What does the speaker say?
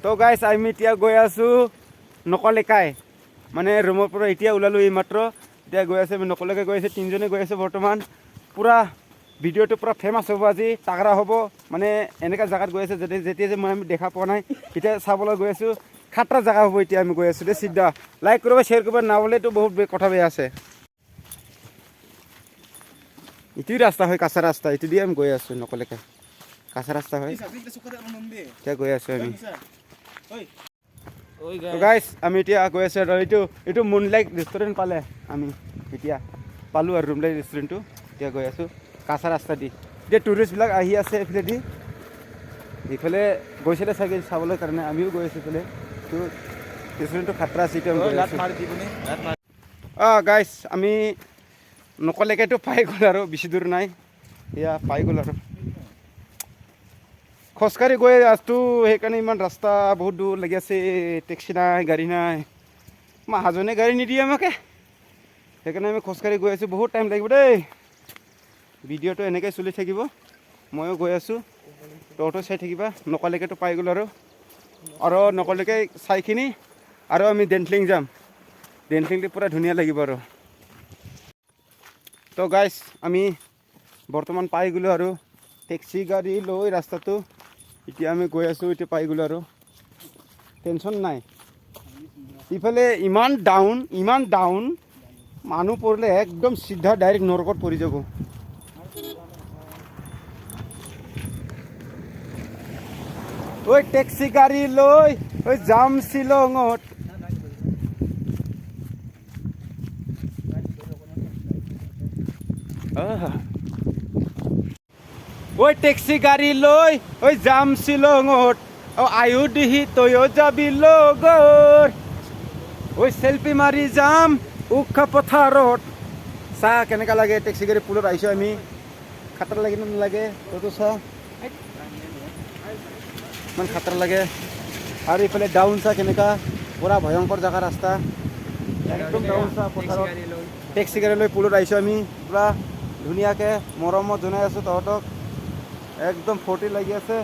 তো গাইছ, আমি এতিয়া গৈ আছোঁ নকলেকাই। মানে ৰুমৰ পৰা এতিয়া ওলালোঁ এইমাত্ৰ। এতিয়া গৈ আছোঁ আমি নকলেকাই গৈ আছোঁ, তিনিজনে গৈ আছোঁ বৰ্তমান। পূৰা ভিডিঅ'টো পূৰা ফেমাছ হ'ব আজি, তাগৰা হ'ব। মানে এনেকুৱা জেগাত গৈ আছোঁ, যেতিয়া যেতিয়া যে মই আমি দেখা পোৱা নাই, এতিয়া চাবলৈ গৈ আছোঁ। খাতৰা জেগা হ'ব। এতিয়া আমি গৈ আছোঁ দেই চিধা। লাইক কৰিব, শ্বেয়াৰ কৰিব, নাবলেতো বহুত কথা বেয়া আছে। ইটোই ৰাস্তা হয়, কাঁচা ৰাস্তা। এইটো দিয়ে আমি গৈ আছোঁ নকলেকাই। কাঁচা ৰাস্তা হয়, এতিয়া গৈ আছোঁ আমি। তো গাইছ, আমি এতিয়া গৈ আছোঁ আৰু এইটো মুনলাইট ৰেষ্টুৰেণ্ট পালে। আমি এতিয়া পালোঁ আৰু মুনলাইট ৰেষ্টুৰেণ্টটো। এতিয়া গৈ আছোঁ কাঁচা ৰাস্তা দি। এতিয়া টুৰিষ্টবিলাক আহি আছে এইফালেদি। ইফালে গৈছিলে চাগে চাবলৈ কাৰণে, আমিও গৈ আছোঁ এইফালে। তো ৰেষ্টুৰেণ্টটো খাতৰা আছে, এতিয়া আমি গৈ আছোঁ। অঁ গাইছ, আমি নকলেকেতো পাই গ'ল আৰু বেছি দূৰ নাই। এয়া পাই গ'ল আৰু। খোজকাঢ়ি গৈ আছোঁ, সেইকাৰণে ইমান ৰাস্তা বহুত দূৰ লাগি আছে। টেক্সি নাই, গাড়ী নাই, মাহাজনে গাড়ী নিদিয়ে আমাকে। সেইকাৰণে আমি খোজকাঢ়ি গৈ আছোঁ। বহুত টাইম লাগিব দেই। ভিডিঅ'টো এনেকৈ চলি থাকিব। ময়ো গৈ আছোঁ, তহঁতো চাই থাকিবা। নকলেকেতো পাই গ'লো আৰু। আৰু নকলেকে চাইখিনি আৰু আমি ডেণ্টলিং যাম। ডেণ্টলিংটো পূৰা ধুনীয়া লাগিব। আৰু তো গাইছ, আমি বৰ্তমান পাই গ'লোঁ আৰু টেক্সি গাড়ী লৈ ৰাস্তাটো। এতিয়া আমি গৈ আছোঁ, এতিয়া পাই গ'লোঁ আৰু, টেনশ্যন নাই। ইফালে ইমান ডাউন, ইমান ডাউন, মানুহ পৰিলে একদম চিধা ডাইৰেক্ট নৰকত পৰি যাব। ঐ টেক্সি গাড়ী লৈ ঐ যাম শ্বিলঙত। আহা। ঐ টেক্সি গাড়ী লৈ ঐ যাম শ্বিলঙত, অ আয়ো দিহি, তয়ো যাবি লগৰ। ঐ চেল্ফি মাৰি যাম উশাহ পথাৰত। চাহ কেনেকুৱা লাগে? টেক্সি গাড়ী পুলত আহিছোঁ আমি। খাতৰা লাগে নে নালাগে তইতো চাহ? ইমান খাতৰা লাগে। আৰু ইফালে ডাউন চাহ কেনেকুৱা, পূৰা ভয়ংকৰ জেগা, ৰাস্তা একদম ডাউন। চাহ, পথাৰত টেক্সি গাড়ী লৈ পুলত আহিছোঁ আমি। পূৰা ধুনীয়াকৈ মৰমত জনাই আছোঁ তহঁতক। একদম ফূৰ্তি লাগি আছে।